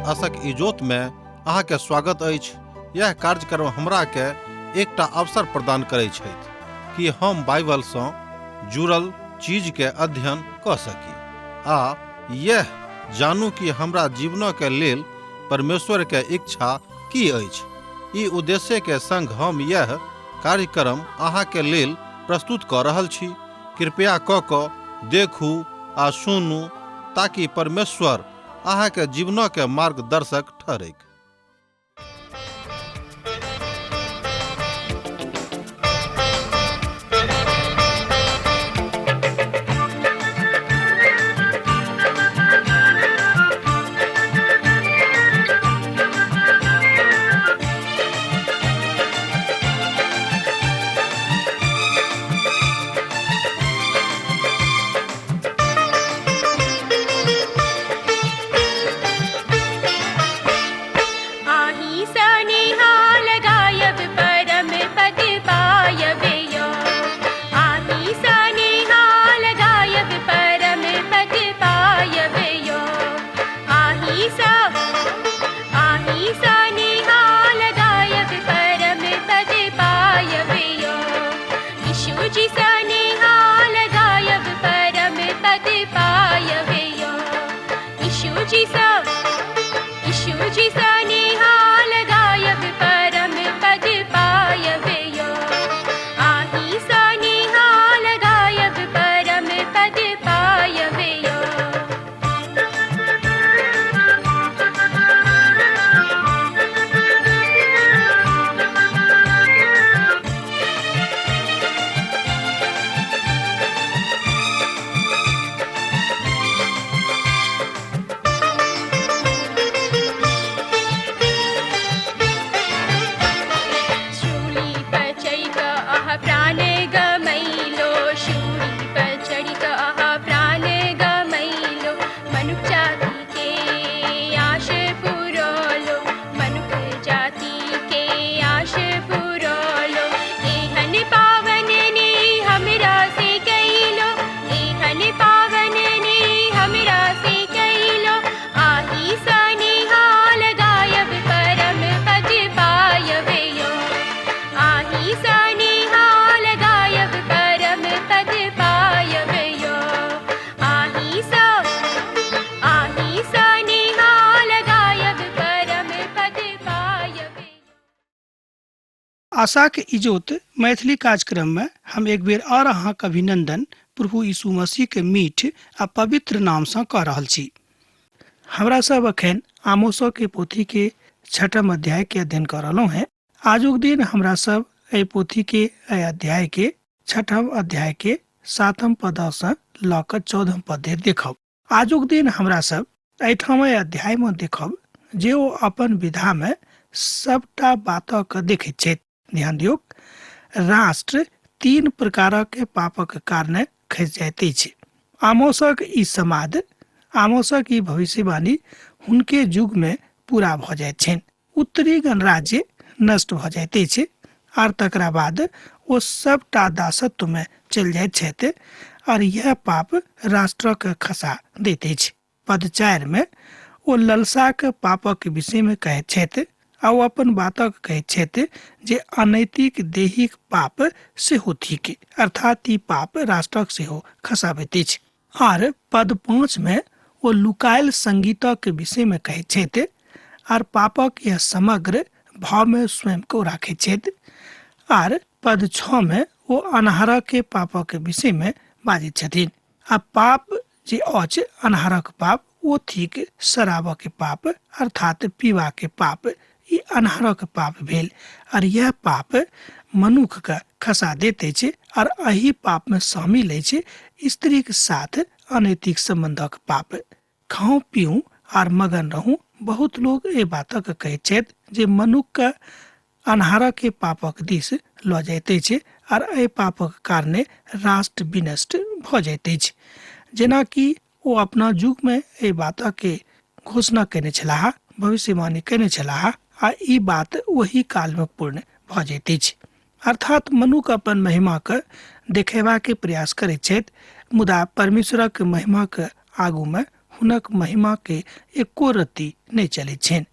आशक इजोत में अहाँ के स्वागत अछि। यह कार्यक्रम हमरा के एकटा अवसर प्रदान करै छथि कि हम बाइबल सँ जुड़ल चीज के अध्ययन कऽ सकी आ यह जानू कि हमरा जीवन के लेल परमेश्वर के इच्छा की अछि। ई उद्देश्य के संग हम यह कार्यक्रम अहाँ के लेल प्रस्तुत कऽ रहल छी। कृपया कऽ कऽ देखू आ सुनू ताकि परमेश्वर अहाँ के जीवन के मार्गदर्शक ठहरैक। आही सनिहाल गायब परम पद पायब यो। आही सनिहाल गायब परम पद पायब यो। आही सा आही सनिहाल गायब परम पद पायब यो। यीशु जी सनिहाल गायब परम पद पायब यो। यीशु जी सा यीशु जी सनिहाल गायब परम पद पायब यो। आही सनिहाल गायब परम पद पायब यो। शूली पर चढ़ि कऽ अहाँ प्राण गमैलो। शूली पर चढ़ि कऽ अहाँ प्राण गमैलो। मनुख जाति के आश पुरौलो। मनुख जाति के आश पुरौलो। एहन पावन ने हमरा से कैलो। एहन पावन ने हमरा से कैलो। आही सनिहाल गायब परम पद पायब यो। आही सनिहाल गायब परम पद पायब यो। आही सा आही सनिहाल गायब परम पद पायब। आशाक इजोत मैथिली कार्यक्रम में हम एक बेर और अहाँक अभिनंदन प्रभु यीशु मसीह के मीठ आ पवित्र नाम सँ कऽ रहल छी। हमरा सब अखन आमोसो के पोथी के छठम अध्याय के अध्ययन कऽ रहलहुँ हैं। आजुक दिन हमरा सब एहि पोथी के एहि अध्याय के छठम अध्याय के सातम पद सँ लऽ कऽ 14 पद धरि देखब। आजुक दिन हमरा सब एहिठाम एहि अध्याय में देखब जे ओ अपन विधा में सबटा बातक देखैत छथि। ध्यान दियौ, राष्ट्र 3 प्रकारक पापक कारणे खसि जाइत अछि। आमोसक ई समाद, आमोसक ई भविष्यवाणी हुनके युग में पूरा भऽ जाइत छनि। उत्तरी गणराज्य नष्ट भऽ जाइत अछि आर तकरा बाद ओ सबटा दासत्व में चलि जाइत छथि आर यह पाप राष्ट्रक खसा दैत अछि। पद 4 में ओ ललसाक पापक विषय में कहैत छथि आ ओ अपन बातक कहैत छथि जे अनैतिक दैहिक पाप सेहो थिक, अर्थात ई पाप राष्ट्रक सेहो खसाबैत अछि। आर पद 5 में ओ लुकायल संगीतक विषय में कहैत छथि आर पापक यह समग्र भाव में स्वयं को राखैत छथि। आर पद 6 में ओ अन्हारक के पापक विषय में बाजैत छथिन आ पाप जे अछि अन्हारक पाप ओ थिक शराबक पाप, अर्थात पीबा के पाप। ई अन्हारक पाप भेल आर यह पाप मनुख के खसा दैत अछि आर एहि पाप में शामिल अछि स्त्रीक साथ अनैतिक संबंधक पाप। खाऊ पीऊ आर मगन रहू। बहुत लोग एहि बातक कहैत छथि जे मनुख के अन्हारक के पापक दिस लऽ जाइत अछि आर एहि पापक कारणे राष्ट्र विनष्ट भऽ जाइत अछि। जेनाकि ओ अपना युग में एहि बातक के घोषणा कयने छलाह, भविष्यवाणी कयने छलाह आ ई बात ओही काल में पूर्ण भऽ जाइत अछि। अर्थात मनुख अपन महिमा के देखेबाक प्रयास करैत छथि, मुदा परमेश्वरक महिमा के आगू में हुनक महिमा के एको रत्ती नहि चलैत छनि।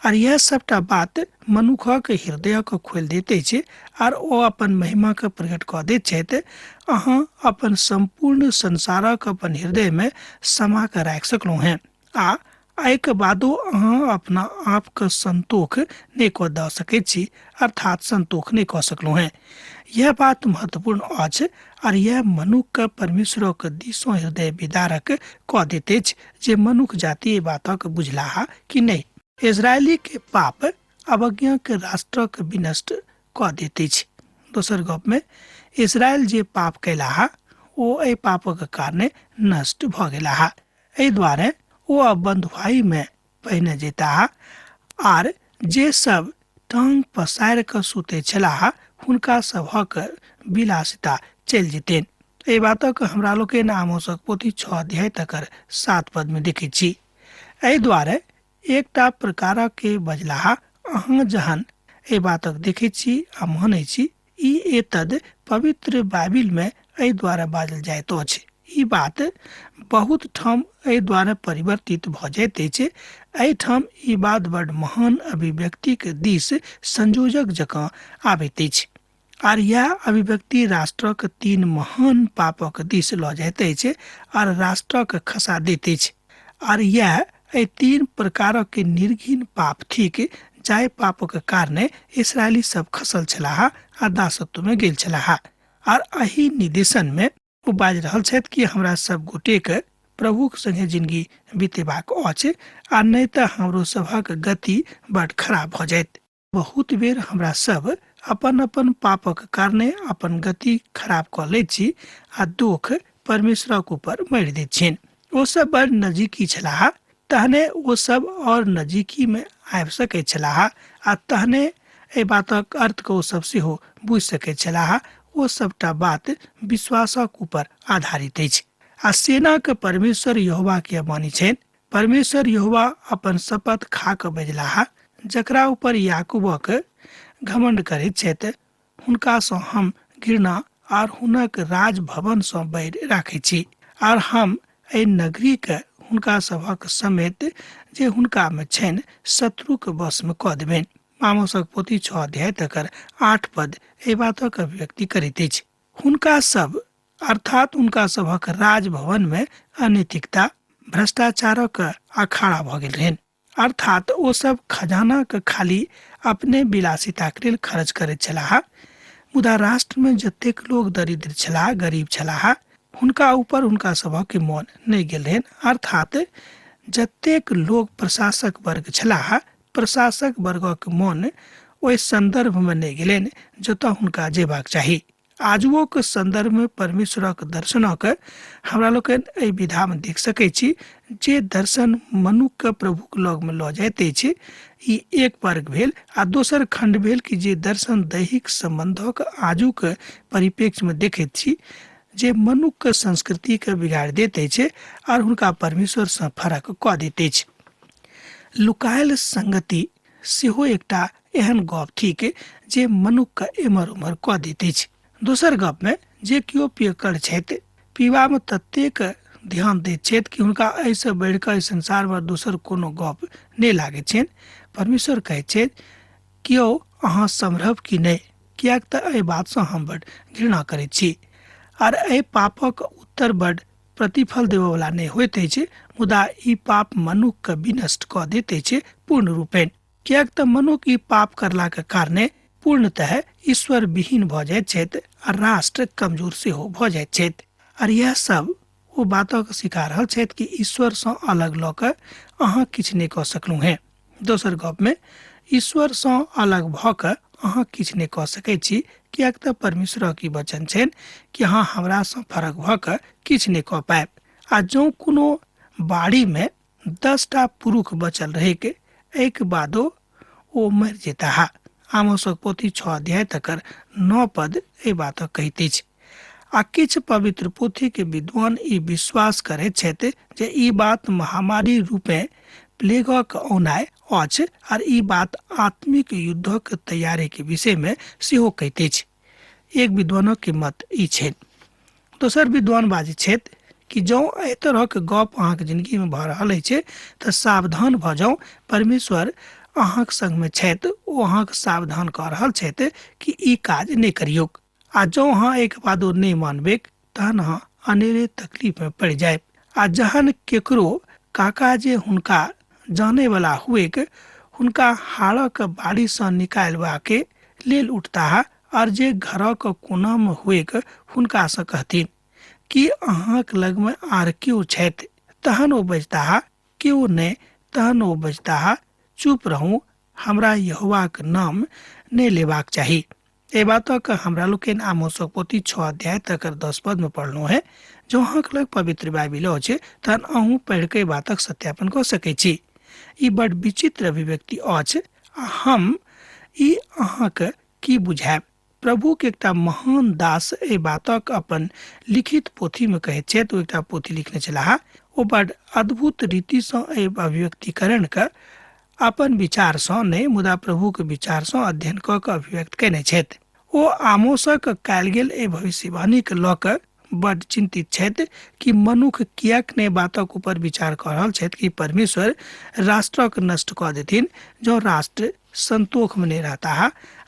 आर यह सबटा बात मनुखक हृदयके खोलि दैत अछि आर ओ अपन महिमाके प्रकट कऽ दैत छथि। अहाँ अपन सम्पूर्ण संसारक अपन हृदयमे समा कऽ राखि सकलहुँ हेँ आ एहिके बादो अहाँ अपना आपके संतोख नहि कऽ दऽ सकैत छी, अर्थात संतोख नहि कऽ सकलहुँ हेँ। यह बात महत्वपूर्ण अछि आर यह मनुखके परमेश्वरक दिसों हृदय विदारक कऽ दैत अछि जे मनुख जाति एहि बातक बुझलाहा कि नहि। इजरायली के पाप अवज्ञा के राष्ट्रक विनष्ट कऽ दैत अछि। दोसर गप में इसराइल जे पाप कयलाहा ओ एहि पापक कारणे नष्ट भऽ गेलाहा। एहि दुआरे ओ अब बंधुआई में पहिने जेताह आर जे सब टांग पसारि कऽ सुते छलाह हुनका सभक विलासिता चलि जेतनि। एहि बातक हमरा लोकनि आमोसक पोथी 6 अध्याय तकर 7 पद में देखैत छी। एहि दुआरे एकटा प्रकारक के बजलाहा अहाँ जहन एहि बातक देखैत छी आ मानै छी, ई एतद पवित्र बाइबिल में एहि द्वारा बाजल जाइत अछि। ई बात बहुत ठाम एहि द्वारा परिवर्तित भऽ जाइत अछि। एहिठाम ई बात बड महान अभिव्यक्तिक दिस संयोजक जकाँ आबैत अछि आर यह अभिव्यक्ति राष्ट्रक 3 महान पापक दिस लऽ जाइत अछि आर राष्ट्रक खसा दैत अछि। आर यह एहि 3 प्रकारक निर्घिन पाप थिक जाहि पापक कारणे इसराइली सब खसल छलाह आ दासत्व में गेल छलाह। आर एहि निदेशन में ओ बाजि रहल छथि कि हमरा सब गोटेके प्रभुक संगे जिंदगी बितेबाक अछि आ नहि तऽ हमरो सभक गति बड खराब भऽ जायत। बहुत बेर हमरा सब अपन अपन पापक कारणे अपन गति खराब कऽ लैत छी आ दुख परमेश्वरक ऊपर मरि दैत छियनि। ओ सब बड़ नजीकी छलाह तहने ओ सब और नजीकी में आबि सकैत छलाह आ तहने एहि बातक अर्थ के ओ सब सेहो बुझि सकैत छलाह। ओ सबटा बात विश्वासक ऊपर आधारित अछि। आ सेनाक परमेश्वर यहोवा के मानी छनि। परमेश्वर यहोवा अपन शपथ खा कऽ बजलाह, जकरा ऊपर याकूबक घमंड करैत छथि हुनकासँ हम घृणा आर हुनक राजभवनसँ बैर राखैत छी आर हम एहि नगरीके हुनका सभक समेत जे हुनकामे छनि शत्रुके वशमे कऽ देबनि। आमोसक पोथी 6 अध्याय तकर 8 पद एहि बातक अभिव्यक्ति करैत अछि। हुनका सब अर्थात हुनका सभक राजभवन में अनैतिकता भ्रष्टाचारक अखाड़ा भऽ गेल रहनि। अर्थात ओ सब खजानाक खाली अपने विलासिताक लेल खर्च करैत छलाह, मुदा राष्ट्र में जतेक लोग दरिद्र छलाह, गरीब छलाह, हुनका ऊपर हुनका सभक मोन नहि गेल रहनि। अर्थात जतेक लोग प्रशासक वर्ग छलाह, प्रशासक वर्गक मोन ओहि संदर्भ में नहि गेलनि जतऽ हुनका जेबाक चाही। आजुओक संदर्भ में परमेश्वरक दर्शनक हमरा लोकनि एहि विधा में देख सकै छी जे दर्शन मनुख के प्रभुक लग में लऽ जाइत अछि। ई एक वर्ग भेल आ दोसर खंड भेल कि जे दर्शन दैहिक संबंधक आजुक परिप्रेक्ष्य में देखैत छी जे मनुख के संस्कृति के बिगाड़ि दैत अछि आर हुनका परमेश्वर सँ फरक कऽ दैत अछि। लुकायल संगति सेहो एकटा एहन गप थिक जे मनुख के एम्हर उम्हर कऽ दैत अछि। दोसर गप में जे केओ पियक्कड़ छथि, पीबा में ततेक ध्यान दैत छथि कि हुनका एहिसँ बढ़ि कऽ एहि संसार में दोसर कोनो गप नहि लागैत छनि। परमेश्वर कहैत छथि, केओ अहाँ सम्हरब कि नहि, किएक तऽ एहि बातसँ हम बड घृणा करैत छी। आर एहि पापक उत्तर बड प्रतिफल देबयवला नहि होइत अछि, मुदा ई पाप मनुख के विनष्ट कऽ दैत अछि पूर्ण रूपेण। किएक तऽ मनुख ई पाप करलाक कारणे पूर्णतः ईश्वर विहीन भऽ जाइत छथि आ राष्ट्र कमजोर सेहो भऽ जाइत छथि। आर इएह सब ओ बातक सिखा रहल छथि कि ईश्वरसँ अलग लऽ कऽ अहाँ किछु नहि कऽ सकलहुँ हेँ। दोसर गपमे ईश्वरसँ अलग भऽ कऽ अहाँ किछु नहि कऽ सकै छी, किएक तऽ परमेश्वरक ई वचन छनि कि अहाँ हमरासँ फरक भऽ कऽ किछु नहि कऽ पायब। आ जँ कोनो बाड़ीमे 10टा पुरुष बचल रहैक, एहिके बादो ओ मरि जेताह। आमोसक पोथी 6 अध्याय तकर 9 पद एहि बातक कहैत अछि। आ किछु पवित्र पोथी के विद्वान ई विश्वास करैत छथि जे ई बात महामारी रूपे प्लेगक औनाइ अछि आर ई बात आत्मिक युद्धक तैयारी के विषय में सेहो कहैत अछि। एक विद्वानक के मत ई छनि। दोसर विद्वान बाजै छथि कि जँ एहि तरहक गप अहाँके जिंदगीमे भऽ रहल अछि तऽ सावधान भऽ जाउ। परमेश्वर अहाँके संगमे छथि, ओ अहाँके सावधान कऽ रहल छथि कि ई काज नहि करियौक। आ जँ अहाँ एक बादो नहि मानबैक तहन अहाँ अनेरे तकलीफमे पड़ि जायब। आ जहन केकरो काका जे हुनका जानैवला हुएक हुनका हाड़क बाड़ीसँ निकालबाके लेल उठताह और जे घरक कोनामे हुएक हुनकासँ कहथिन कि अहाँक लगमे आर केओ छथि, तहन ओ बजताह केओ नहि, तहन ओ बजताह चुप रहू, हमरा यहोवाक नाम नहि लेबाक चाही। एहि बातक हमरा लोकनि आमोसक पोथी 6 अध्याय तकर 10 पद में पढ़लहुँ है। जँ अहाँके लग पवित्र बाइबिल अछि तहन अहूँ पढ़ि कऽ एहि बातक सत्यापन कऽ सकै छी। ई बड विचित्र अभिव्यक्ति अछि आ हम ई अहाँके की बुझायब। प्रभुके एकटा महान दास एहि बातक अपन लिखित पोथीमे कहैत छथि। ओ एकटा पोथी लिखने छलाह, ओ बड अद्भुत रीतिसँ एहि अभिव्यक्तिकरणके अपन विचारसँ नहि मुदा प्रभुके विचारसँ अध्ययन कऽ कऽ अभिव्यक्त कयने छथि। ओ आमोसक कयल गेल एहि भविष्यवाणीके लऽ कऽ बड चिन्तित छथि कि मनुख किएक नहि बातक ऊपर विचार कऽ रहल छथि कि परमेश्वर राष्ट्रक नष्ट कऽ देथिन जँ राष्ट्र संतोषमे नहि रहताह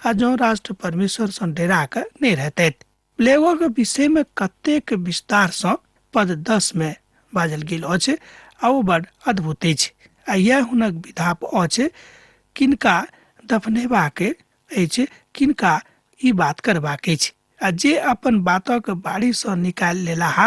आ जँ राष्ट्र परमेश्वरसँ डेरा कऽ नहि रहतथि। प्लेगक विषयमे कतेक विस्तारसँ पद 10 मे बाजल गेल अछि आ ओ बड अद्भुत अछि। आ यैह हुनक विधाप अछि, किनका दफनेबाक अछि, किनका ई बात करबाक अछि। आ जे अपन बातक बाड़ीसँ निकालि लेलाह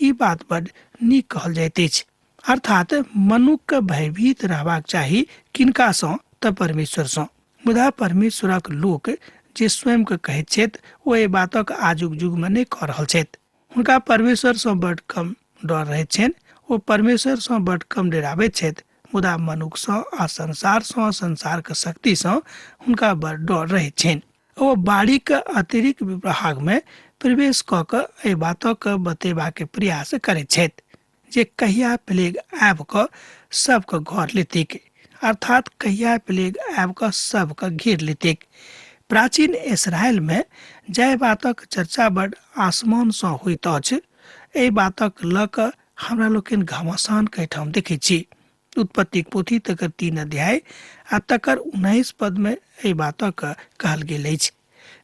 ई बात बड नीक कहल जाइत अछि। अर्थात मनुखके भयभीत रहबाक चाही किनकासँ तऽ परमेश्वरसँ। मुदा परमेश्वरक लोक जे स्वयंके कहैत छथि ओ एहि बातक आजुक युगमे नहि कऽ रहल छथि। हुनका परमेश्वरसँ बड कम डर रहैत छनि, ओ परमेश्वरसँ बड कम डेराबैत छथि, मुदा मनुखसँ आ संसारसँ, संसारके शक्तिसँ हुनका बड डर रहैत छनि। ओ बाड़ीक अतिरिक्त विभागमे प्रवेश कऽ कऽ एहि बातक बतेबाक प्रयास करैत छथि जे कहिया प्लेग आबि कऽ सबके घर लेतिक, अर्थात कहिया प्लेग आबि कऽ सबके घेर लेतिक। प्राचीन इसराइलमे जाहि बातक चर्चा बड आसमानसँ होइत अछि एहि बातक लऽ कऽ हमरा लोकनि घमासानके एहिठाम देखैत छी। उत्पत्तिक पोथी तकर 3 अध्याय आ तकर 19 पदमे एहि बातक कहल गेल अछि।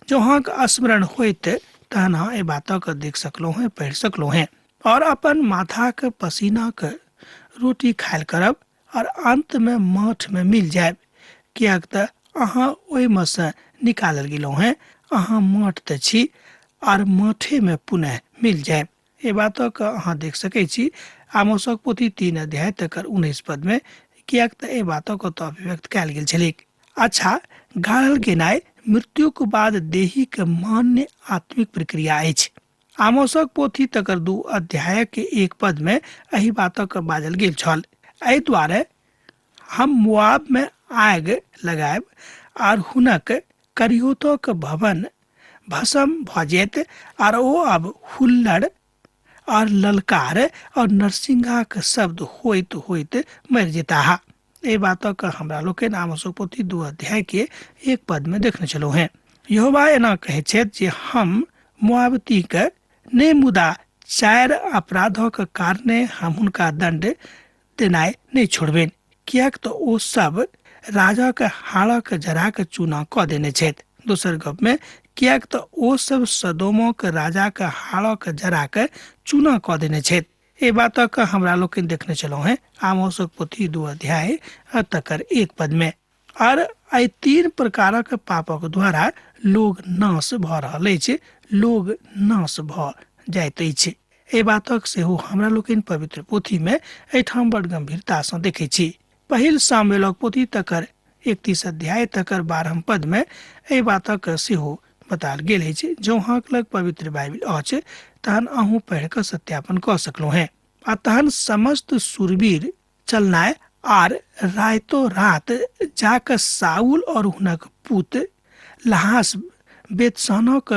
जँ अहाँके स्मरण होइत तहन अहाँ एहि बातक देख सकलहुँ हेँ, पढ़ि सकलहुँ हेँ। और अपन माथाक पसीनाक रोटी खायल करब और अंतमे माठमे मिल जायब, किएक तऽ अहाँ ओहिमे सँ निकालल गेलहुँ हेँ। अहाँ माठ तऽ छी और माठेमे पुनः मिल जायब। एहि बातक अहाँ देख सकै छी आमोसक पोथी 3 अध्याय तकर 19 पदमे, किएक तऽ एहि बातक ओतऽ अभिव्यक्त कयल गेल छलैक। अच्छा, गाड़ल गेनाइ मृत्युक बाद देहीक मान्य आत्मिक प्रक्रिया अछि। आमोसक पोथी तकर 2 अध्यायक 1 पदमे एहि बातक बाजल गेल छल। एहि दुआरे हम मोआब में आग लगायब आर हुनक करियोतक भवन भस्म भऽ जायत आर ओ अब हुल्लड़ और ललकार और नरसिंहाक शब्द होइत होइत मरि जेताह। एहि बातक हमरा लोकनि आमोसक पोथी 2 अध्याय के 1 पद में देखने छलहुँ हेँ। यहोवा एना कहैत छथि जे हम मोआबतीके नहि मुदा 4 अपराधक कारणे हम हुनका दंड देनाइ नहि छोड़बनि, किएक तऽ ओ सब राजाक हाड़क जराक चूना कऽ देने छथि। दोसर गपमे किएक तऽ ओ सब सदोमक राजाक हाड़क जराक चूना कऽ देने छथि। एहि बातक हमरा लोकनि देखने छलहुँ हेँ आमोसक पोथी 2 अध्याय आ तकर 1 पदमे। आर एहि 3 प्रकारक पापक द्वारा लोग नाश भऽ रहल अछि, लोग नाश भऽ जाइत अछि। एहि बातक सेहो हमरा लोकनि पवित्र पोथीमे एहिठाम बड़ गंभीरतासँ देखै छी। पहिल सामुएलक पोथी तकर 31 अध्याय तकर 12 पदमे एहि बातक सेहो बतायल गेल अछि। जँ अहाँक लग पवित्र बाइबिल अछि तहन अहूँ पढ़ि कऽ सत्यापन कऽ सकलहुँ हेँ। आ तहन समस्त शूरवीर चलनाइ आर रातो रात जाकऽ साउल और हुनक पुत लहास बेतसानक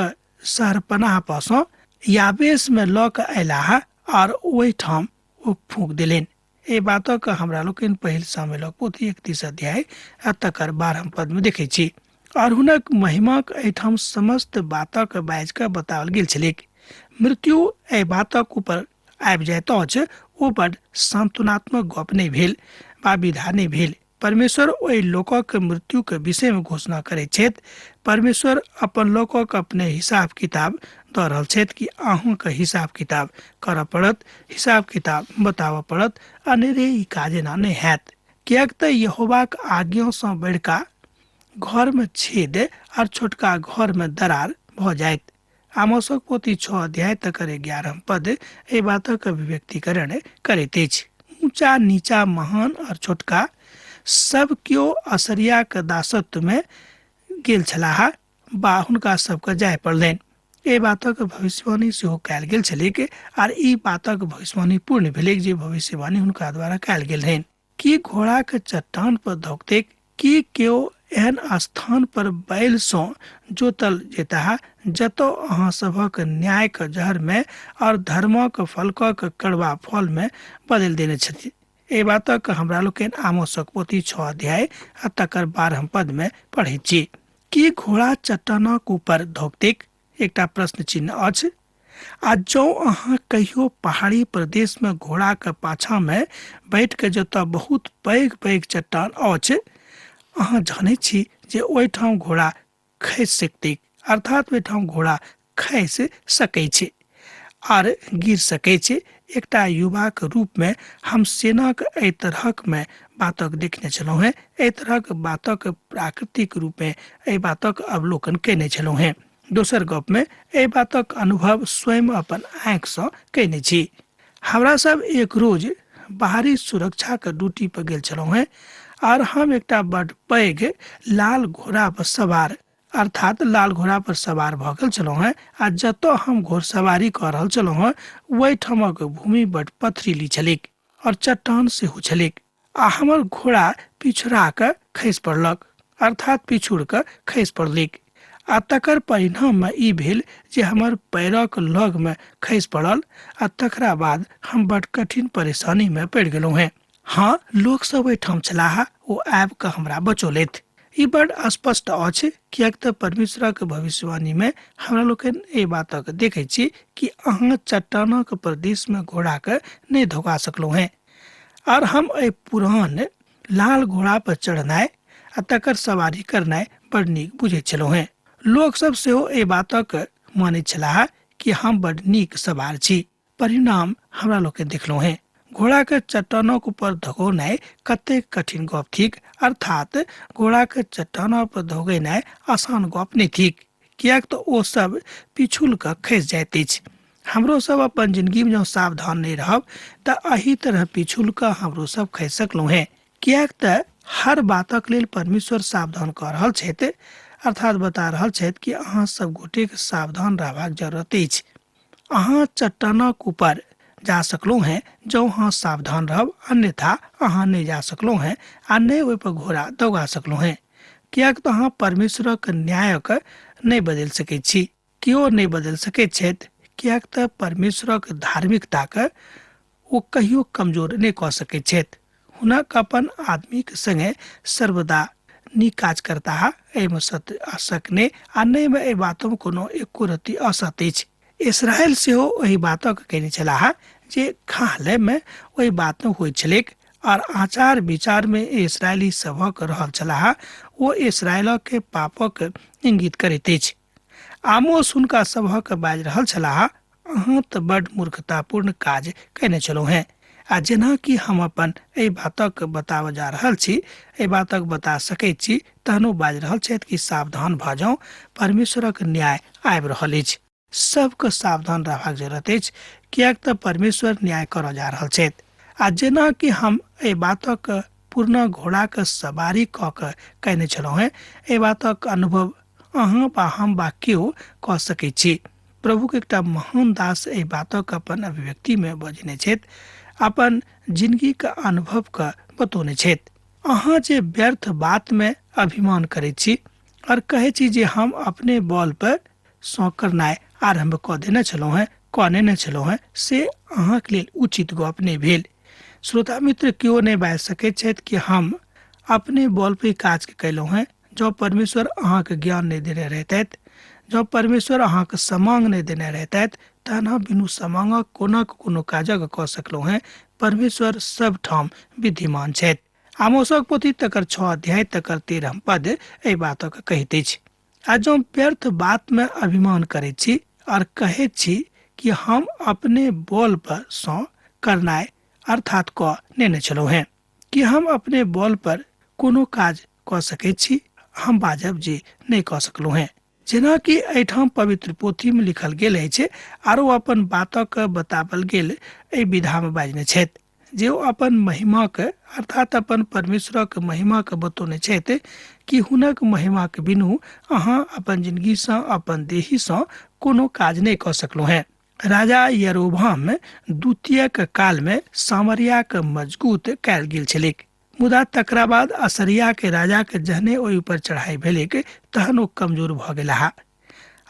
शहरपनाह परसँ याबेसमे लऽ कऽ अयलाह आर ओहिठाम ओ फूँक देलनि। एहि बातक हमरा लोकनि पहिल सामुएलक पोथी 31 अध्याय आ तकर 12 पदमे देखै छी। और हुनक महिमाक एहिठाम समस्त बातक बाजि कऽ बताओल गेल छलैक। मृत्यु एहि बातक ऊपर आबि जाइत अछि ओ बड सांत्वनात्मक गप नहि भेल वा विधा नहि भेल। परमेश्वर ओहि लोकक मृत्युके विषयमे घोषणा करैत छथि। परमेश्वर अपन लोकक अपने हिसाब किताब दऽ रहल छथि कि अहूँके हिसाब किताब करऽ पड़त, हिसाब किताब बताबऽ पड़त, अनेरे ई काज एना नहि हैत। किएक तऽ यहोवाक आज्ञासँ बड़का घरमे छेद आओर छोटका घरमे दरार भऽ जायत। आमोसक पोथी 6 अध्याय तकर 11 पद एहि बातक अभिव्यक्तिकरण करैत अछि। ऊँचा नीचा महान और छोटका सब केओ असरियाक दासत्व में गेल छलाह बा हुनका सबके जाय पड़लनि। एहि बातक भविष्यवाणी सेहो कयल गेल छलैक आर ई बातक भविष्यवाणी पूर्ण भेलैक जे भविष्यवाणी हुनका द्वारा कयल गेल रहनि। की घोड़ा के चट्टान पर धोकतेक, की केओ एहन स्थान पर बैल सँ जोतल जेताह जतऽ अहाँ सभक न्याय के जहर में और धर्मक फलकक कड़वा फल में बदलि देने छथि। एहि बातक हमरा लोकनि आमोसक पोथी 6 अध्याय आ तकर 12 पद में पढ़ैत छी। की घोड़ा चट्टानक ऊपर धोकतेक, एकटा प्रश्न चिन्ह अछि। आ जँ अहाँ कहियो पहाड़ी प्रदेश में घोड़ा के पाछा में बैठ के जतऽ बहुत पैघ पैघ चट्टान अछि, अहाँ जानै छी जे ओहिठाम घोड़ा खसि सकतैक, अर्थात ओहिठाम घोड़ा खसि सकै छै आर गिर सकै छै। एकटा युवाक रूप में हम सेनाक एहि तरहक में बातक देखने छलहुँ हेँ, एहि तरहक बातक प्राकृतिक रूप में एहि बातक अवलोकन कयने छलहुँ हेँ। दोसर गप में एहि बातक अनुभव स्वयं अपन आँखिसँ कयने छी। हमरा सब एक रोज बाहरी सुरक्षाक ड्यूटी पर गेल छलहुँ हेँ आर हम एकटा बड पैघ लाल घोड़ा पर सवार, अर्थात लाल घोड़ा पर सवार भऽ गेल छलहुँ हेँ आ जतऽ हम घोड़सवारी कऽ रहल छलहुँ हेँ ओहिठामक भूमि बड पथरीली छलैक और चट्टान सेहो छलैक आ हमर घोड़ा पिछड़ा कऽ खसि पड़लक, अर्थात पिछुड़ कऽ खसि पड़लैक आ तकर परिणाममे ई भेल जे हमर पैरक लगमे खसि पड़ल आ तकरा बाद हम बड कठिन परेशानीमे पड़ि गेलहुँ हेँ। हाँ, लोक सब ओहिठाम छलाह, ओ आबि कऽ हमरा बचौलथि। ई बड स्पष्ट अछि किएक तऽ परमेश्वरक भविष्यवाणीमे हमरा लोकनि एहि बातक देखै छी कि अहाँ चट्टानक प्रदेशमे घोड़ाके नहि धोका सकलहुँ हेँ आर हम एहि पुरान लाल घोड़ा पर चढ़नाइ आ तकर सवारी करनाइ बड़ नीक बुझैत छलहुँ हेँ। लोक सब सेहो एहि बातक मानैत छलाह कि हम बड़ नीक सवार छी। परिणाम हमरा लोकनि देखलहुँ हेँ। घोड़ा के चट्टानक ऊपर धगौनाइ कतेक कठिन गप थिक, अर्थात घोड़ा के चट्टान पर धगेनाइ आसान गप नहि थिक, किएक तऽ ओ सब पिछुल कऽ खसि जाइत अछि। हमरो सब अपन जिंदगी में जँ सावधान नहि रहब तऽ एहि तरह पिछुल कऽ हमरो सब खसि सकलहुँ हेँ, किएक तऽ हर बातक लेल परमेश्वर सावधान कऽ रहल छथि, अर्थात बता रहल छथि कि अहाँ सब गोटेक सावधान रहबाक जरूरत अछि। अहाँ चट्टानक ऊपर जा सकलहुँ हेँ जँ अहाँ सावधान रहब, अन्यथा अहाँ नहि जा सकलहुँ हेँ आ नहि ओहि पर घोड़ा दौगा सकलहुँ हेँ, किएक तऽ अहाँ परमेश्वरक न्यायक नहि बदलि सकैत छी। केओ नहि बदलि सकैत छथि, किएक तऽ परमेश्वरक धार्मिकताके ओ कहियो कमजोर नहि कऽ सकैत छथि। हुनक अपन आदमीक संगे सर्वदा नीक काज करताह, एहिमे सत्य असक नहि आ नहि एहि बातमे कोनो एको रत्ती असत्य अछि। इसराइल सेहो ओहि बातक कयने छलाह जे खाहलेमे ओहि बातमे होइत छलैक आर आचार विचारमे इसराइली सभक रहल छलाह, ओ इसराइलक पापक इंगित करैत अछि। आमोस हुनका सभक बाजि रहल छलाह, अहाँ तऽ बड मूर्खतापूर्ण काज कयने छलहुँ हेँ आ जेना कि हम अपन एहि बातक बताबऽ जा रहल छी, एहि बातक बता सकैत छी, तहनो बाजि रहल छथि कि सावधान भऽ जाउ, परमेश्वरक न्याय आबि रहल अछि। सबके सावधान रहबाक जरूरत अछि, किएक तऽ परमेश्वर न्याय करऽ जा रहल छथि। आ जेना कि हम एहि बातक पुरना घोड़ाक सवारी कऽ के कयने छलहुँ हेँ, एहि बातक अनुभव अहाँ बा हम बा केओ कऽ सकैत छी। प्रभुक एकटा महान दास एहि बातक अपन अभिव्यक्तिमे बजने छथि, अपन जिंदगीक अनुभवके बतौने छथि। अहाँ जे व्यर्थ बातमे अभिमान करैत छी और कहै छी जे हम अपने बल पर सँ करनाइ आरम्भ कऽ देने छलहुँ हेँ, कऽ नेने छलहुँ हेँ, से अहाँके लेल उचित गप नहि भेल। श्रोता मित्र, केओ नहि बाजि सकैत छथि कि हम अपने बल पर ई काजके कयलहुँ हेँ। जँ परमेश्वर अहाँके ज्ञान नहि देने रहितथि, जँ परमेश्वर अहाँके समांग नहि देने रहितथि, तहन हम बिनु समांगक कोना कोनो काजक कऽ सकलहुँ हेँ। परमेश्वर सब ठाम विद्यमान छथि। आमोसक पोथी तकर 6 अध्याय तकर 13 पद एहि बातक कहैत अछि। आ जँ व्यर्थ बात में अभिमान करैत छी और कहैत छी कि हम अपने बल पर सँ करनाइ अर्थात कऽ नेने छलहुँ हेँ, कि हम अपने बल पर कोनो काज कऽ सकैत छी? हम बाजब जे नहि कऽ सकलहुँ हेँ। जेनाकि एहिठाम पवित्र पोथी में लिखल गेल अछि आरो अपन बातक बतावल गेल एहि विधा में बाजने छथि जे ओ अपन महिमाक अर्थात अपन परमेश्वरक महिमाक बतौने छथि कि हुनक महिमाक बिनु अहाँ अपन जिंदगीसँ अपन देहीसँ कोनो काज नहि कऽ सकलहुँ हेँ। राजा यरोबाम द्वितीयक काल में सामरियाक मजगूत कयल गेल छलैक, मुदा तकरा बाद असरिया के राजा के जहने ओहि ऊपर चढ़ाई भेलैक तहन ओ कमजोर भऽ गेलाह,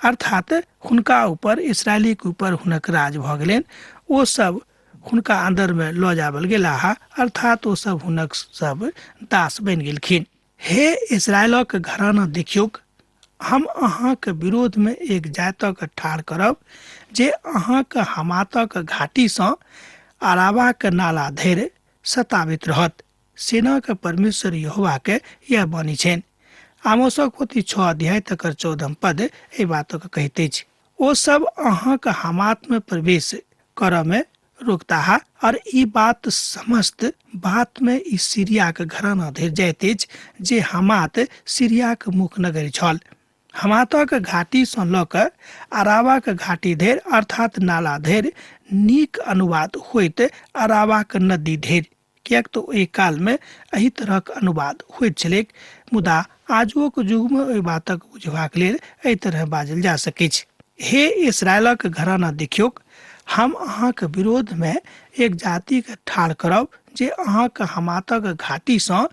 अर्थात हुनका ऊपर इसराइली के ऊपर हुनक राज भऽ गेलनि। ओ सब हुनका अंदर में लऽ जाबल गेलाह, अर्थात ओ सब हुनक सब दास बनि गेलखिन। हे इसराइलक घराना देखियौक, हम अहाँक विरोध में एक जातक ठाढ़ करब जे अहाँक हमातक घाटीसँ अराबाक नाला धरि सताबैत रहत। सेनाक परमेश्वर यहोवा के यह बानी छनि। आमोसक पोथी 6 अध्याय तकर 14 पद एहि बातक कहैत अछि। ओ सब अहाँक हमात में प्रवेश करऽ में रोकताह और ई बात समस्त बात में ई सीरियाक घराना धरि जाइत अछि जे हमात सीरियाक मुख्य नगरी छल। हमातक घाटी सँ लऽ कऽ अराबाक घाटी धरि अर्थात नाला धरि नीक अनुवाद होइत अराबाक नदी धरि, किएक तऽ ओहि काल में एहि तरहक अनुवाद होइत छलैक। मुदा आजुक युग में ओहि बातक बुझबाक लेल एहि तरह बाजल जा सकैछ। हे इसराइलक घराना देखियौक, हम अहाँक विरोध में एक जातिके ठाढ़ करब जे अहाँक हमातक घाटीसँ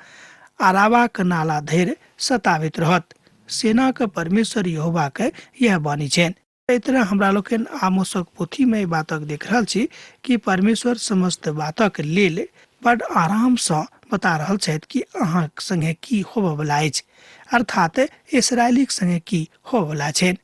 अराबाक नाला धरि सताबैत रहत। सेनाक परमेश्वर यहोवाके यह बानी छनि। एहि तरह हमरा लोकनि आमोसक पोथी में एहि बातक देख रहल छी कि परमेश्वर समस्त बातक लेल बड आरामसँ बता रहल छथि कि अहाँक संगे की होबयवला अछि, अर्थात इसराइलीक संगे की होबयवला छनि।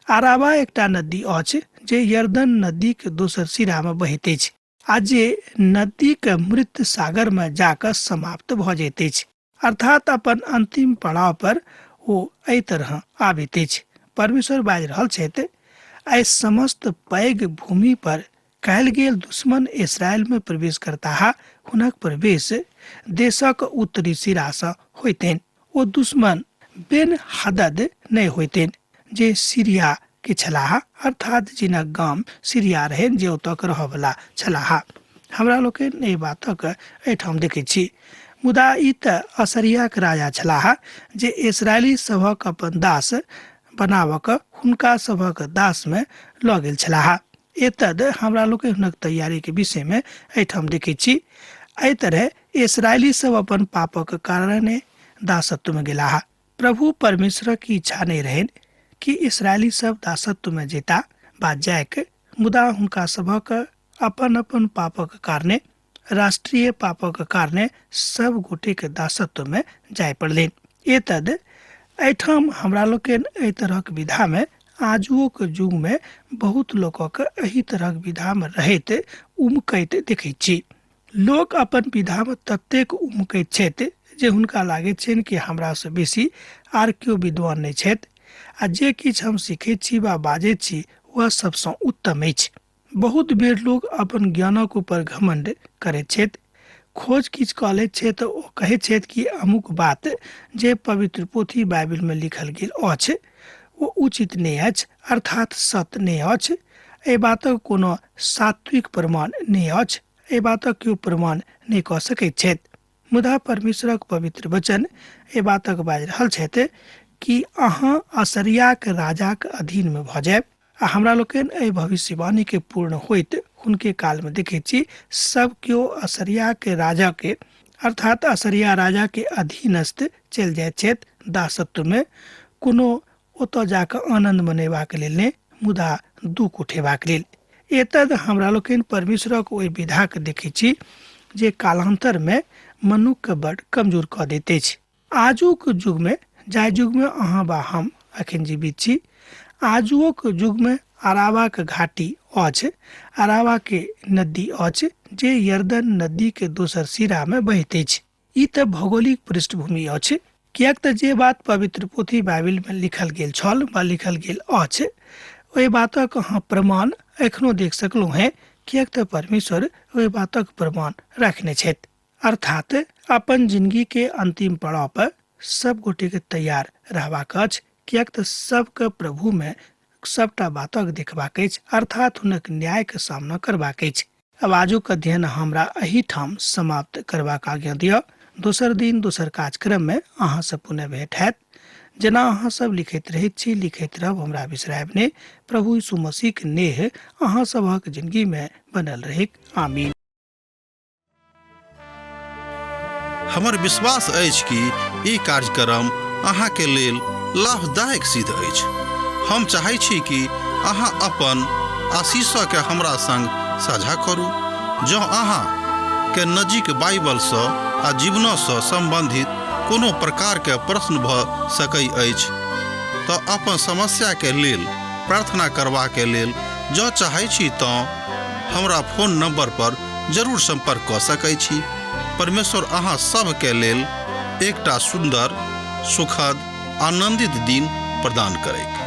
अराबा एकटा नदी अछि जे यर्दन नदीक दोसर सिरा में बहैत अछि आ जे नदीक मृत सागर में जाकऽ समाप्त भऽ जाइत अछि, अर्थात अपन अंतिम पड़ाव पर ओ एहि तरह आबैत अछि। परमेश्वर बाजि रहल छथि, एहि समस्त पैघ भूमि पर कयल गेल दुश्मन इसराइल में प्रवेश करताह। हुनक प्रवेश देशक उत्तरी सिरासँ होइतनि। ओ दुश्मन बेन हदद नहि होइतनि जे सीरिया के छलाह, अर्थात जिनक गाम सीरिया रहनि, जे ओतऽ के रहऽवला छलाह। हमरा लोकनि एहि बातक एहिठाम देखै छी। मुदा ई तऽ असरियाक राजा छलाह जे इसराइली सभक अपन दास बनाबऽ हुनका सभक दास में लऽ गेल छलाह। एतद हमरा लोकनि हुनक तैयारी के विषय में एहिठाम देखै छी। एहि तरह इसराइली सब अपन पापक कारणे दासत्व में गेलाह। प्रभु परमेश्वरक इच्छा नहि रहनि कि इसराइली सब दासत्व में जेता बा जायक, मुदा हुनका सभक अपन अपन पापक कारणे, राष्ट्रीय पापक कारणे सब गोटे के दासत्व में जाय पड़लनि। एतद एहिठाम हमरा लोकनि एहि तरहक विधा में आजुओक युग में बहुत लोकक एहि तरहक विधा में रहैत उमकैत देखैत छी। लोक अपन विधा में ततेक उमकैत छथि जे हुनका लागैत छनि कि हमरासँ बेसी आर केओ विद्वान नहि छथि आ जे किछु हम सीखैत छी वा बाजैत छी वह सबसँ उत्तम अछि। बहुत बेर लोक अपन ज्ञानक ऊपर घमंड करैत छथि। खोज किछु कऽ लैत छथि तऽ ओ कहैत छथि कि अमुक बात जे पवित्र पोथी बाइबिल में लिखल गेल अछि ओ उचित नहि अछि, अर्थात सत्य नहि अछि। एहि बातक कोनो सात्विक प्रमाण नहि अछि, एहि बातक केओ प्रमाण नहि कऽ सकैत छथि। मुदा परमेश्वरक पवित्र वचन एहि बातक बाजि रहल छथि कि अहाँ असरियाक राजाक अधीन में भऽ जायब। आ हमरा लोकनि एहि भविष्यवाणी के पूर्ण होइत हुनके काल में देखैत छी सब केओ असरिया के राजा के अर्थात असरिया राजा के अधीनस्थ चलि जाइत छथि दासत्व में, कोनो ओतऽ जाकऽ आनन्द मनेबाक लेल नहि, मुदा दुख उठेबाक लेल। एतद हमरा लोकनि परमेश्वरक ओहि विधाके देखै छी जे कालांतर में मनुख के बड कमजोर कऽ दैत अछि। आजुक युग में, जाहि युग में अहाँ बा हम अखन जीवित छी, आजुक युग में अरावाक घाटी अछि, अरावा के नदी अछि जे यरदन नदी के दोसर सिरा में बहैत अछि। ई तऽ भौगोलिक पृष्ठभूमि अछि, किएक तऽ जे बात पवित्र पोथी बाइबिल में लिखल गेल छल वा लिखल गेल अछि, ओहि बातक अहाँ प्रमाण एखनो देख सकलहुँ हेँ, किएक तऽ परमेश्वर ओहि बातक प्रमाण रखने छथि। अर्थात अपन जिंदगी के अंतिम पड़ाव पर सब गोटे के तैयार रहबाक अछि, किएक तऽ सबके प्रभु में सबटा बातक देखबाक अछि, अर्थात हुनक न्याय के सामना करबाक अछि। आब आजुक अध्ययन हमरा एहिठाम समाप्त करबाक आज्ञा दिअ। दोसर दिन दोसर कार्यक्रम में अहाँ से पुनः भेंट हैत। जेना अहाँ सब लिखैत रहैत छी, लिखैत रहब, हमरा बिसरायब नहि। प्रभु यीशु मसीह के नेह अहाँ सबहक जिंदगी में बनल रहैक। आमीन। हमर विश्वास अछि कि ई कार्यक्रम अहाँके लेल लाभदायक सिद्ध अछि। हम चाहै छी कि अहाँ अपन आशीषके हमरा संग साझा करू। जँ अहाँ के नजीक बाइबलसँ आ जीवनसँ सम्बन्धित कोनो प्रकारके प्रश्न भऽ सकै अछि तऽ अपन समस्याके लेल प्रार्थना करबाके लेल जँ चाहै छी तँ हमरा फोन नंबर पर जरूर संपर्क कऽ सकै छी। परमेश्वर अहाँ सभके लेल एकटा सुन्दर, सुखद, आनंदित दिन प्रदान करैक।